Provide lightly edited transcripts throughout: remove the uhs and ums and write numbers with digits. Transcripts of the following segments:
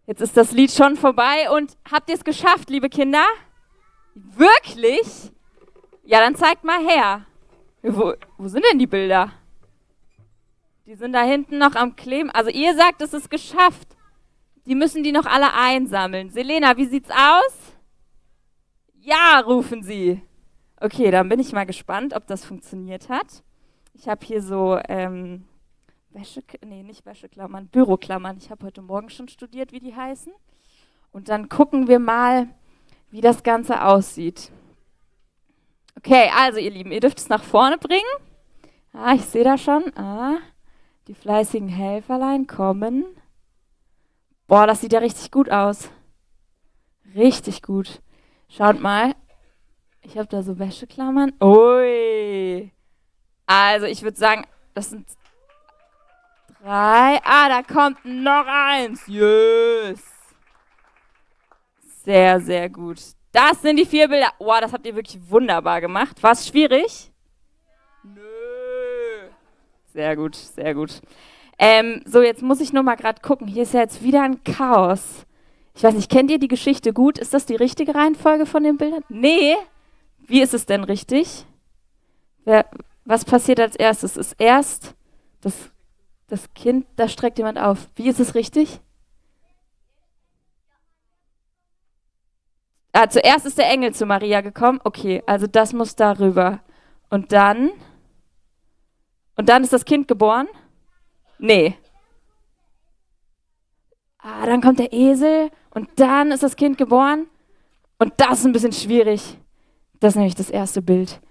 Jetzt ist das Lied schon vorbei und habt ihr es geschafft, liebe Kinder? Wirklich? Ja, dann zeigt mal her. Wo sind denn die Bilder? Die sind da hinten noch am Kleben. Also ihr sagt, es ist geschafft. Die müssen die noch alle einsammeln. Selena, wie sieht's aus? Ja, rufen sie. Okay, dann bin ich mal gespannt, ob das funktioniert hat. Ich habe hier so nicht Wäscheklammern, Büroklammern. Ich habe heute Morgen schon studiert, wie die heißen. Und dann gucken wir mal, wie das Ganze aussieht. Okay, also ihr Lieben, ihr dürft es nach vorne bringen. Ich sehe da schon. Die fleißigen Helferlein kommen. Boah, das sieht ja richtig gut aus. Richtig gut. Schaut mal. Ich habe da so Wäscheklammern. Ui. Also ich würde sagen, das sind 3. Da kommt noch eins. Yes. Sehr, sehr gut. Das sind die 4 Bilder. Wow, das habt ihr wirklich wunderbar gemacht. War es schwierig? Nö. Sehr gut, sehr gut. So, jetzt muss ich nur mal gerade gucken. Hier ist ja jetzt wieder ein Chaos. Ich weiß nicht, kennt ihr die Geschichte gut? Ist das die richtige Reihenfolge von den Bildern? Nee. Wie ist es denn richtig? Was passiert als erstes? Ist erst das Kind, da streckt jemand auf. Wie ist es richtig? Zuerst ist der Engel zu Maria gekommen. Okay, also das muss darüber. Und dann ist das Kind geboren? Nee. Dann kommt der Esel und dann ist das Kind geboren. Und das ist ein bisschen schwierig. Das ist nämlich das erste Bild.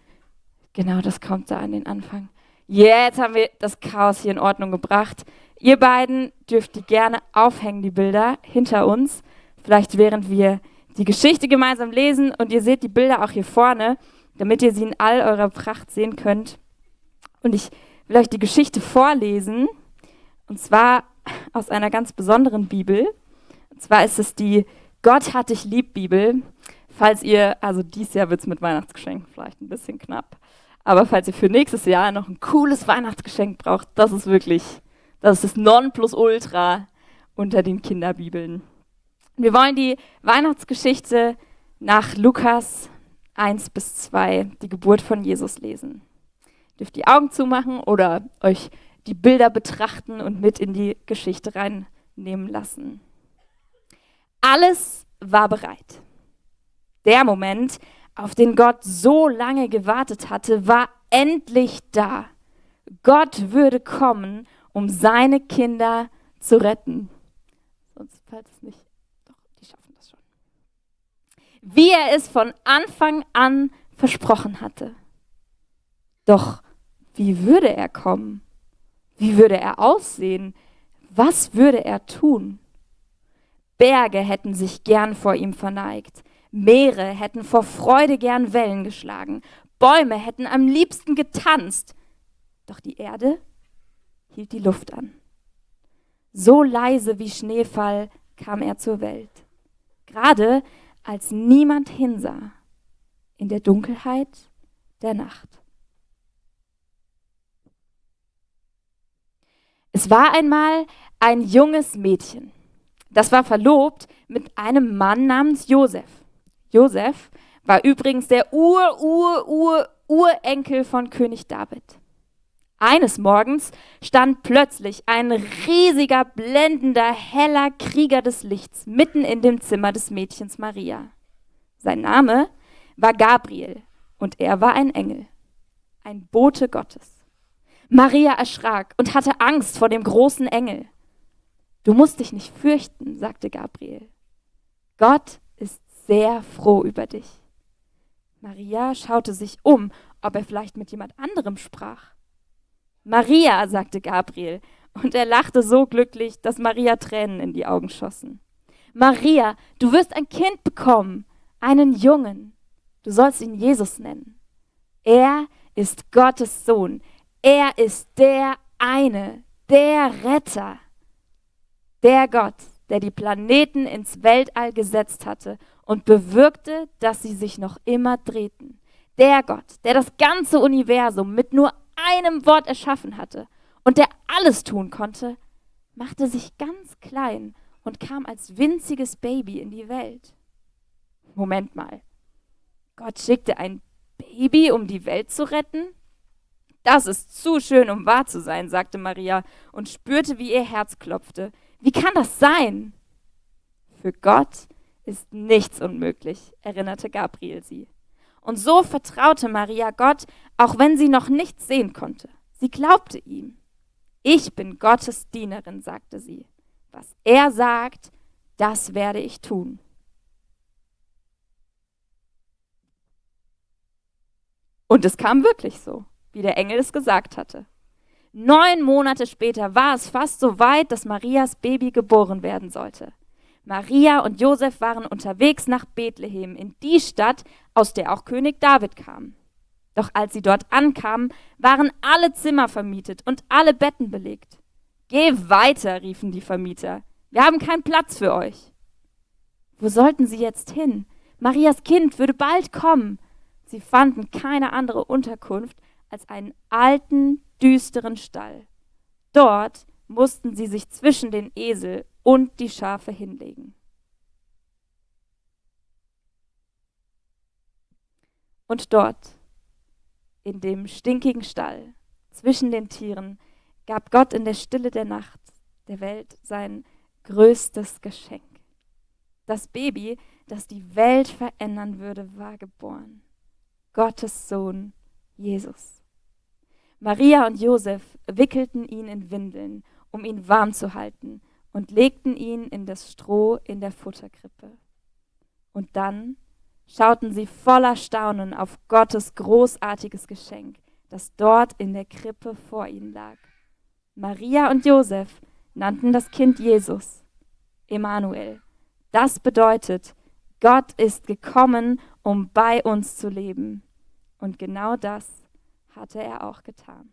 Genau, das kommt da an den Anfang. Jetzt haben wir das Chaos hier in Ordnung gebracht. Ihr beiden dürft die gerne aufhängen, die Bilder, hinter uns. Vielleicht während wir die Geschichte gemeinsam lesen und ihr seht die Bilder auch hier vorne, damit ihr sie in all eurer Pracht sehen könnt. Und ich will euch die Geschichte vorlesen, und zwar aus einer ganz besonderen Bibel. Und zwar ist es die Gott hat dich lieb Bibel. Falls ihr, also dieses Jahr wird es mit Weihnachtsgeschenken vielleicht ein bisschen knapp, aber falls ihr für nächstes Jahr noch ein cooles Weihnachtsgeschenk braucht, das ist das Nonplusultra unter den Kinderbibeln. Wir wollen die Weihnachtsgeschichte nach Lukas 1-2, die Geburt von Jesus, lesen. Ihr dürft die Augen zumachen oder euch die Bilder betrachten und mit in die Geschichte reinnehmen lassen. Alles war bereit. Der Moment, auf den Gott so lange gewartet hatte, war endlich da. Gott würde kommen, um seine Kinder zu retten. Sonst fällt es nicht. Doch, die schaffen das schon. Wie er es von Anfang an versprochen hatte. Doch wie würde er kommen? Wie würde er aussehen? Was würde er tun? Berge hätten sich gern vor ihm verneigt. Meere hätten vor Freude gern Wellen geschlagen. Bäume hätten am liebsten getanzt. Doch die Erde hielt die Luft an. So leise wie Schneefall kam er zur Welt. Gerade als niemand hinsah. In der Dunkelheit der Nacht. Es war einmal ein junges Mädchen. Das war verlobt mit einem Mann namens Josef. Josef war übrigens der Urenkel von König David. Eines Morgens stand plötzlich ein riesiger, blendender, heller Krieger des Lichts mitten in dem Zimmer des Mädchens Maria. Sein Name war Gabriel und er war ein Engel, ein Bote Gottes. Maria erschrak und hatte Angst vor dem großen Engel. Du musst dich nicht fürchten, sagte Gabriel. Gott ist sehr froh über dich. Maria schaute sich um, ob er vielleicht mit jemand anderem sprach. Maria, sagte Gabriel, und er lachte so glücklich, dass Maria Tränen in die Augen schossen. Maria, du wirst ein Kind bekommen, einen Jungen. Du sollst ihn Jesus nennen. Er ist Gottes Sohn. Er ist der eine, der Retter. Der Gott, der die Planeten ins Weltall gesetzt hatte und bewirkte, dass sie sich noch immer drehten. Der Gott, der das ganze Universum mit nur einem Wort erschaffen hatte und der alles tun konnte, machte sich ganz klein und kam als winziges Baby in die Welt. Moment mal, Gott schickte ein Baby, um die Welt zu retten? Das ist zu schön, um wahr zu sein, sagte Maria und spürte, wie ihr Herz klopfte. Wie kann das sein? Für Gott ist nichts unmöglich, erinnerte Gabriel sie. Und so vertraute Maria Gott, auch wenn sie noch nichts sehen konnte. Sie glaubte ihm. Ich bin Gottes Dienerin, sagte sie. Was er sagt, das werde ich tun. Und es kam wirklich so, wie der Engel es gesagt hatte. 9 Monate später war es fast so weit, dass Marias Baby geboren werden sollte. Maria und Josef waren unterwegs nach Bethlehem, in die Stadt, aus der auch König David kam. Doch als sie dort ankamen, waren alle Zimmer vermietet und alle Betten belegt. Geh weiter, riefen die Vermieter. Wir haben keinen Platz für euch. Wo sollten sie jetzt hin? Marias Kind würde bald kommen. Sie fanden keine andere Unterkunft als einen alten, düsteren Stall. Dort mussten sie sich zwischen den Esel und die Schafe hinlegen. Und dort, in dem stinkigen Stall, zwischen den Tieren, gab Gott in der Stille der Nacht der Welt sein größtes Geschenk. Das Baby, das die Welt verändern würde, war geboren. Gottes Sohn, Jesus. Maria und Josef wickelten ihn in Windeln, um ihn warm zu halten, und legten ihn in das Stroh in der Futterkrippe. Und dann schauten sie voller Staunen auf Gottes großartiges Geschenk, das dort in der Krippe vor ihnen lag. Maria und Josef nannten das Kind Jesus, Emmanuel. Das bedeutet, Gott ist gekommen, um bei uns zu leben. Und genau das hatte er auch getan.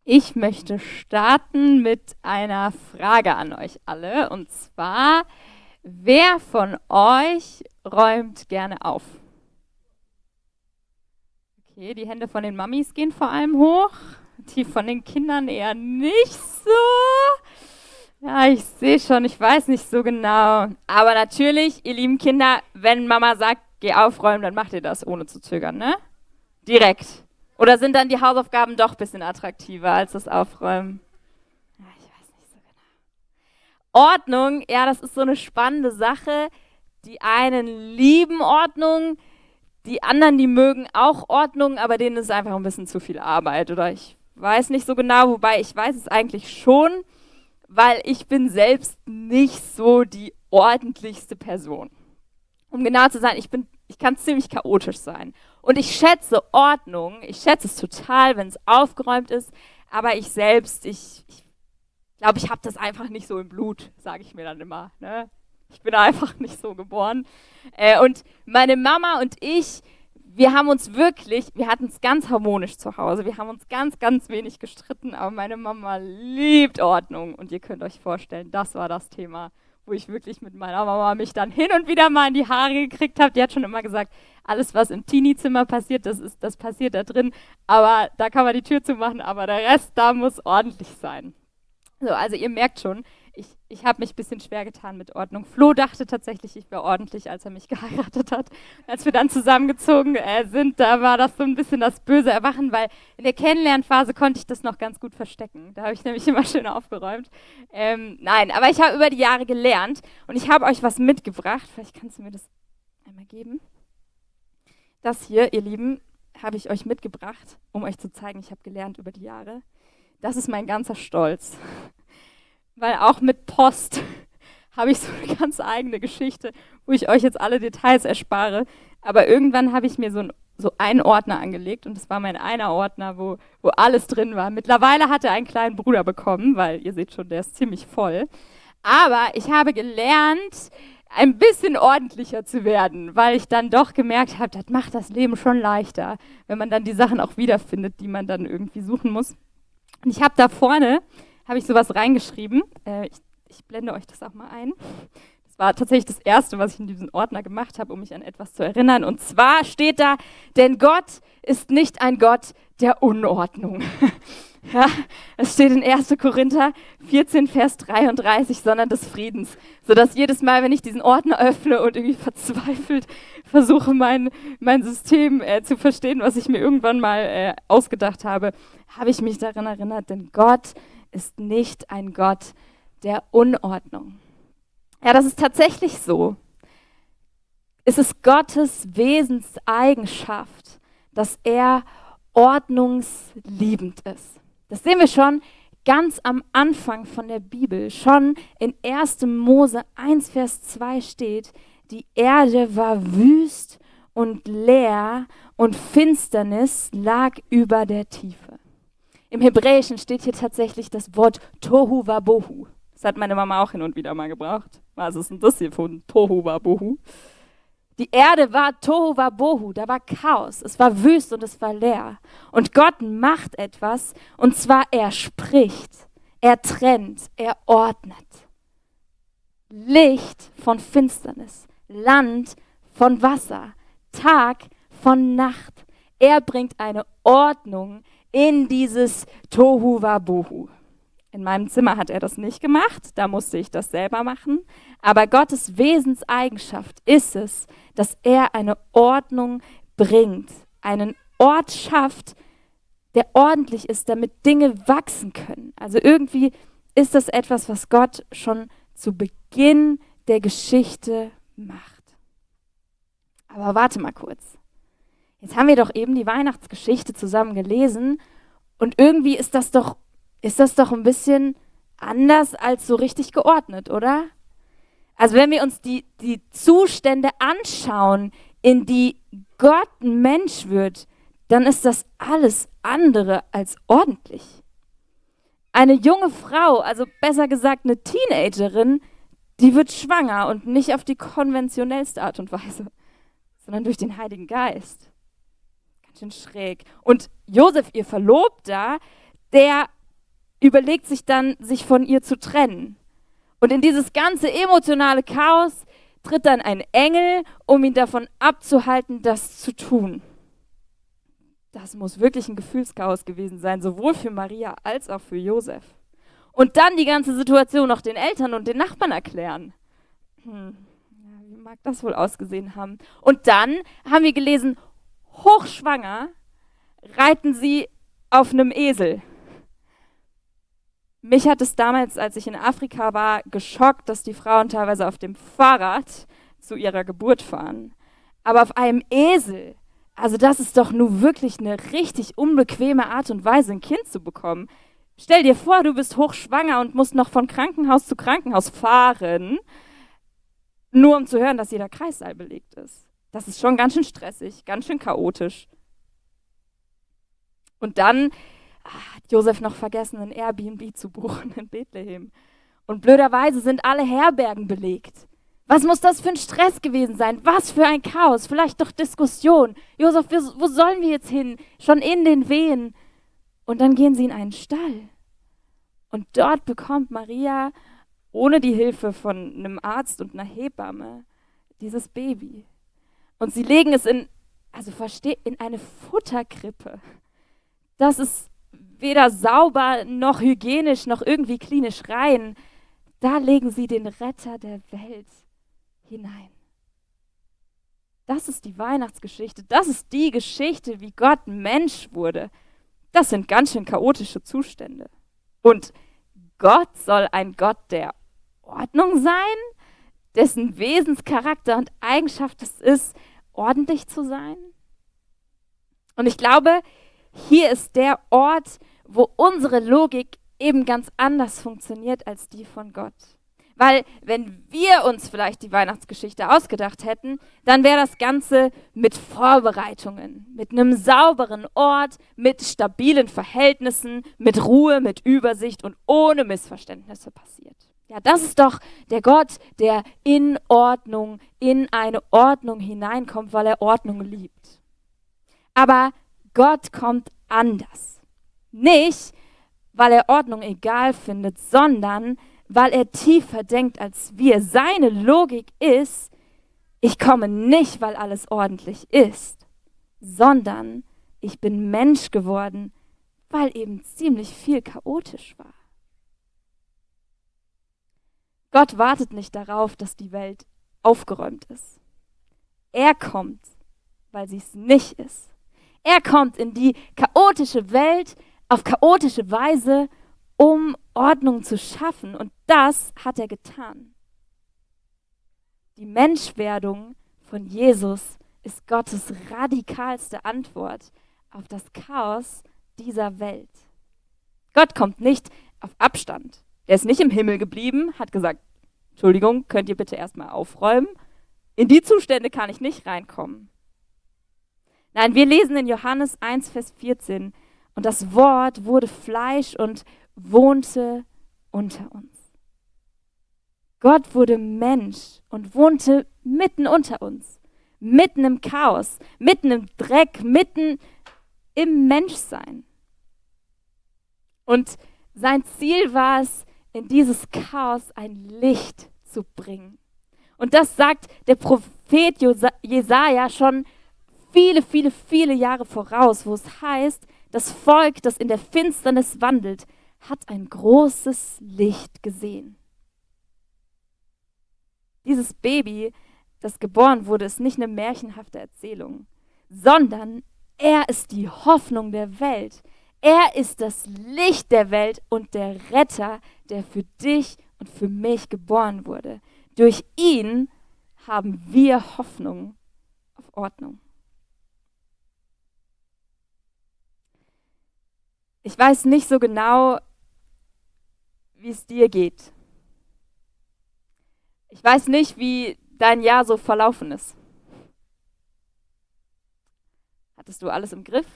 Ich möchte starten mit einer Frage an euch alle. Und zwar, wer von euch räumt gerne auf? Okay, die Hände von den Mamis gehen vor allem hoch, die von den Kindern eher nicht so. Ja, ich sehe schon, ich weiß nicht so genau. Aber natürlich, ihr lieben Kinder, wenn Mama sagt, geh aufräumen, dann macht ihr das ohne zu zögern, ne? Direkt. Oder sind dann die Hausaufgaben doch ein bisschen attraktiver als das Aufräumen? Ja, ich weiß nicht so genau. Ordnung, ja, das ist so eine spannende Sache. Die einen lieben Ordnung, die anderen, die mögen auch Ordnung, aber denen ist einfach ein bisschen zu viel Arbeit. Oder ich weiß nicht so genau, wobei ich weiß es eigentlich schon, weil ich bin selbst nicht so die ordentlichste Person. Um genau zu sein, ich kann ziemlich chaotisch sein. Und ich schätze Ordnung, ich schätze es total, wenn es aufgeräumt ist, aber ich selbst, ich glaube, ich habe das einfach nicht so im Blut, sage ich mir dann immer. Ne? Ich bin einfach nicht so geboren. Und meine Mama und ich, wir hatten es ganz harmonisch zu Hause. Wir haben uns ganz, ganz wenig gestritten, aber meine Mama liebt Ordnung. Und ihr könnt euch vorstellen, das war das Thema, wo ich wirklich mit meiner Mama mich dann hin und wieder mal in die Haare gekriegt habe. Die hat schon immer gesagt, alles, was im Teenie-Zimmer passiert, das passiert da drin. Aber da kann man die Tür zumachen, aber der Rest, da muss ordentlich sein. So, also ihr merkt schon, ich habe mich ein bisschen schwer getan mit Ordnung. Flo dachte tatsächlich, ich wäre ordentlich, als er mich geheiratet hat. Als wir dann zusammengezogen sind, da war das so ein bisschen das böse Erwachen, weil in der Kennenlernphase konnte ich das noch ganz gut verstecken. Da habe ich nämlich immer schön aufgeräumt. Nein, aber ich habe über die Jahre gelernt und ich habe euch was mitgebracht. Vielleicht kannst du mir das einmal geben. Das hier, ihr Lieben, habe ich euch mitgebracht, um euch zu zeigen, ich habe gelernt über die Jahre. Das ist mein ganzer Stolz. Weil auch mit Post habe ich so eine ganz eigene Geschichte, wo ich euch jetzt alle Details erspare. Aber irgendwann habe ich mir so einen Ordner angelegt und das war mein einer Ordner, wo alles drin war. Mittlerweile hat er einen kleinen Bruder bekommen, weil ihr seht schon, der ist ziemlich voll. Aber ich habe gelernt, ein bisschen ordentlicher zu werden, weil ich dann doch gemerkt habe, das macht das Leben schon leichter, wenn man dann die Sachen auch wiederfindet, die man dann irgendwie suchen muss. Und ich habe da vorne, habe ich sowas reingeschrieben. Ich blende euch das auch mal ein. Das war tatsächlich das Erste, was ich in diesem Ordner gemacht habe, um mich an etwas zu erinnern. Und zwar steht da, denn Gott ist nicht ein Gott der Unordnung. Ja, es steht in 1. Korinther 14, Vers 33, sondern des Friedens. Sodass jedes Mal, wenn ich diesen Ordner öffne und irgendwie verzweifelt versuche, mein System zu verstehen, was ich mir irgendwann mal ausgedacht habe, habe ich mich daran erinnert, denn Gott ist nicht ein Gott der Unordnung. Ja, das ist tatsächlich so. Es ist Gottes Wesenseigenschaft, dass er ordnungsliebend ist. Das sehen wir schon ganz am Anfang von der Bibel. Schon in 1. Mose 1, Vers 2 steht, die Erde war wüst und leer und Finsternis lag über der Tiefe. Im Hebräischen steht hier tatsächlich das Wort Tohu Wabohu. Das hat meine Mama auch hin und wieder mal gebraucht. Was ist denn das hier von Tohu Wabohu? Die Erde war Tohu Wabohu, da war Chaos, es war wüst und es war leer. Und Gott macht etwas, und zwar er spricht, er trennt, er ordnet. Licht von Finsternis, Land von Wasser, Tag von Nacht. Er bringt eine Ordnung in dieses Tohu Wabohu. In meinem Zimmer hat er das nicht gemacht, da musste ich das selber machen. Aber Gottes Wesenseigenschaft ist es, dass er eine Ordnung bringt, einen Ort schafft, der ordentlich ist, damit Dinge wachsen können. Also irgendwie ist das etwas, was Gott schon zu Beginn der Geschichte macht. Aber warte mal kurz. Jetzt haben wir doch eben die Weihnachtsgeschichte zusammen gelesen und irgendwie ist das doch ein bisschen anders als so richtig geordnet, oder? Also wenn wir uns die Zustände anschauen, in die Gott ein Mensch wird, dann ist das alles andere als ordentlich. Eine junge Frau, also besser gesagt eine Teenagerin, die wird schwanger und nicht auf die konventionellste Art und Weise, sondern durch den Heiligen Geist. Ganz schön schräg. Und Josef, ihr Verlobter, der überlegt sich dann, sich von ihr zu trennen. Und in dieses ganze emotionale Chaos tritt dann ein Engel, um ihn davon abzuhalten, das zu tun. Das muss wirklich ein Gefühlschaos gewesen sein, sowohl für Maria als auch für Josef. Und dann die ganze Situation noch den Eltern und den Nachbarn erklären. Wie mag das wohl ausgesehen haben? Und dann haben wir gelesen, hochschwanger reiten sie auf einem Esel. Mich hat es damals, als ich in Afrika war, geschockt, dass die Frauen teilweise auf dem Fahrrad zu ihrer Geburt fahren. Aber auf einem Esel, also das ist doch nun wirklich eine richtig unbequeme Art und Weise, ein Kind zu bekommen. Stell dir vor, du bist hochschwanger und musst noch von Krankenhaus zu Krankenhaus fahren, nur um zu hören, dass jeder Kreissaal belegt ist. Das ist schon ganz schön stressig, ganz schön chaotisch. Und dann hat Josef noch vergessen, ein Airbnb zu buchen in Bethlehem. Und blöderweise sind alle Herbergen belegt. Was muss das für ein Stress gewesen sein? Was für ein Chaos? Vielleicht doch Diskussion. Josef, wo sollen wir jetzt hin? Schon in den Wehen. Und dann gehen sie in einen Stall. Und dort bekommt Maria, ohne die Hilfe von einem Arzt und einer Hebamme, dieses Baby. Und sie legen es in eine Futterkrippe. Das ist weder sauber noch hygienisch noch irgendwie klinisch rein. Da legen sie den Retter der Welt hinein. Das ist die Weihnachtsgeschichte. Das ist die Geschichte, wie Gott Mensch wurde. Das sind ganz schön chaotische Zustände. Und Gott soll ein Gott der Ordnung sein, dessen Wesenscharakter und Eigenschaft es ist, ordentlich zu sein. Und ich glaube, hier ist der Ort, wo unsere Logik eben ganz anders funktioniert als die von Gott. Weil wenn wir uns vielleicht die Weihnachtsgeschichte ausgedacht hätten, dann wäre das Ganze mit Vorbereitungen, mit einem sauberen Ort, mit stabilen Verhältnissen, mit Ruhe, mit Übersicht und ohne Missverständnisse passiert. Ja, das ist doch der Gott, der in Ordnung, in eine Ordnung hineinkommt, weil er Ordnung liebt. Aber Gott kommt anders. Nicht, weil er Ordnung egal findet, sondern weil er tiefer denkt als wir. Seine Logik ist, ich komme nicht, weil alles ordentlich ist, sondern ich bin Mensch geworden, weil eben ziemlich viel chaotisch war. Gott wartet nicht darauf, dass die Welt aufgeräumt ist. Er kommt, weil sie es nicht ist. Er kommt in die chaotische Welt auf chaotische Weise, um Ordnung zu schaffen. Und das hat er getan. Die Menschwerdung von Jesus ist Gottes radikalste Antwort auf das Chaos dieser Welt. Gott kommt nicht auf Abstand. Er ist nicht im Himmel geblieben, hat gesagt, Entschuldigung, könnt ihr bitte erstmal aufräumen? In die Zustände kann ich nicht reinkommen. Nein, wir lesen in Johannes 1, Vers 14, und das Wort wurde Fleisch und wohnte unter uns. Gott wurde Mensch und wohnte mitten unter uns, mitten im Chaos, mitten im Dreck, mitten im Menschsein. Und sein Ziel war es, in dieses Chaos ein Licht zu bringen. Und das sagt der Prophet Jesaja schon viele Jahre voraus, wo es heißt, das Volk, das in der Finsternis wandelt, hat ein großes Licht gesehen. Dieses Baby, das geboren wurde, ist nicht eine märchenhafte Erzählung, sondern er ist die Hoffnung der Welt. Er ist das Licht der Welt und der Retter, der für dich und für mich geboren wurde. Durch ihn haben wir Hoffnung auf Ordnung. Ich weiß nicht so genau, wie es dir geht. Ich weiß nicht, wie dein Jahr so verlaufen ist. Hattest du alles im Griff?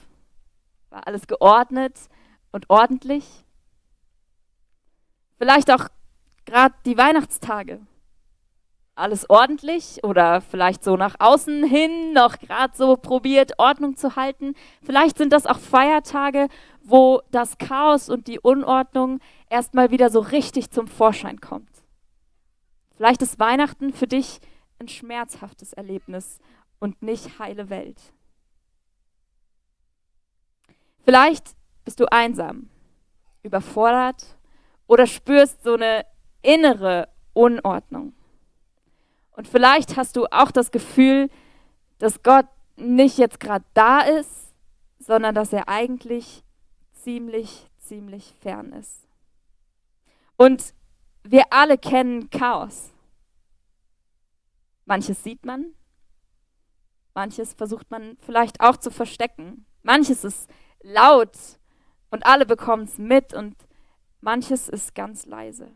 War alles geordnet und ordentlich? Vielleicht auch gerade die Weihnachtstage. alles ordentlich oder vielleicht so nach außen hin noch gerade so probiert, Ordnung zu halten. Vielleicht sind das auch Feiertage, wo das Chaos und die Unordnung erstmal wieder so richtig zum Vorschein kommt. Vielleicht ist Weihnachten für dich ein schmerzhaftes Erlebnis und nicht heile Welt. Vielleicht bist du einsam, überfordert oder spürst so eine innere Unordnung. Und vielleicht hast du auch das Gefühl, dass Gott nicht jetzt gerade da ist, sondern dass er eigentlich ziemlich fern ist. Und wir alle kennen Chaos. Manches sieht man, manches versucht man vielleicht auch zu verstecken. Manches ist laut und alle bekommen es mit und manches ist ganz leise.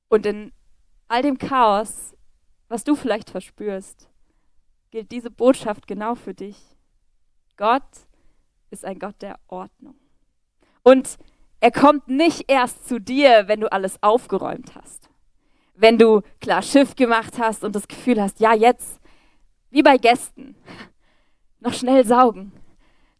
Und in all dem Chaos, was du vielleicht verspürst, gilt diese Botschaft genau für dich. Gott ist ein Gott der Ordnung. Und er kommt nicht erst zu dir, wenn du alles aufgeräumt hast. Wenn du klar Schiff gemacht hast und das Gefühl hast, ja jetzt, wie bei Gästen, noch schnell saugen,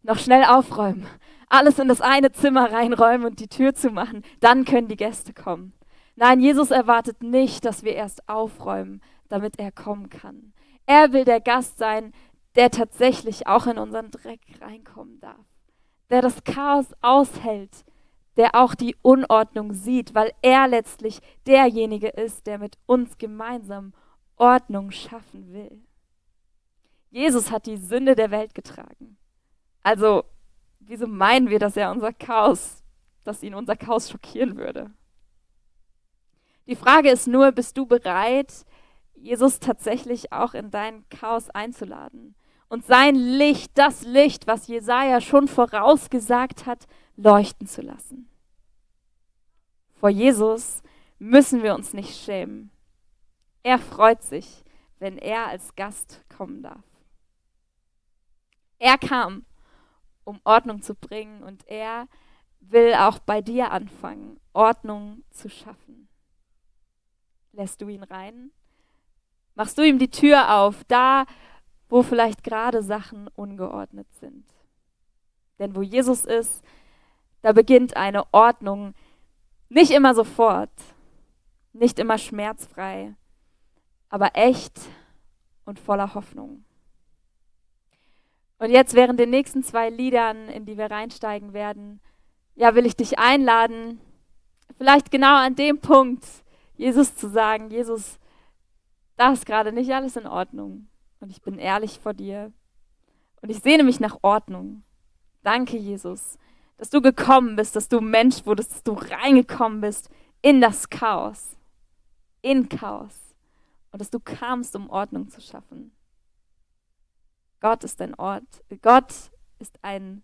noch schnell aufräumen, alles in das eine Zimmer reinräumen und die Tür zumachen, dann können die Gäste kommen. Nein, Jesus erwartet nicht, dass wir erst aufräumen, damit er kommen kann. Er will der Gast sein, der tatsächlich auch in unseren Dreck reinkommen darf, der das Chaos aushält, der auch die Unordnung sieht, weil er letztlich derjenige ist, der mit uns gemeinsam Ordnung schaffen will. Jesus hat die Sünde der Welt getragen. Also, wieso meinen wir, dass ihn unser Chaos schockieren würde? Die Frage ist nur, bist du bereit, Jesus tatsächlich auch in dein Chaos einzuladen und sein Licht, das Licht, was Jesaja schon vorausgesagt hat, leuchten zu lassen? Vor Jesus müssen wir uns nicht schämen. Er freut sich, wenn er als Gast kommen darf. Er kam, um Ordnung zu bringen und er will auch bei dir anfangen, Ordnung zu schaffen. Lässt du ihn rein? Machst du ihm die Tür auf, da, wo vielleicht gerade Sachen ungeordnet sind? Denn wo Jesus ist, da beginnt eine Ordnung, nicht immer sofort, nicht immer schmerzfrei, aber echt und voller Hoffnung. Und jetzt während den nächsten 2 Liedern, in die wir reinsteigen werden, ja, will ich dich einladen, vielleicht genau an dem Punkt, Jesus zu sagen, Jesus, da ist gerade nicht alles in Ordnung und ich bin ehrlich vor dir und ich sehne mich nach Ordnung. Danke, Jesus, dass du gekommen bist, dass du Mensch wurdest, dass du reingekommen bist in das Chaos, in Chaos und dass du kamst, um Ordnung zu schaffen. Gott ist ein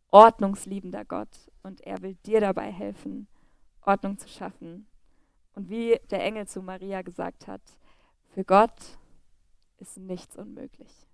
ordnungsliebender Gott und er will dir dabei helfen, Ordnung zu schaffen. Und wie der Engel zu Maria gesagt hat, für Gott ist nichts unmöglich.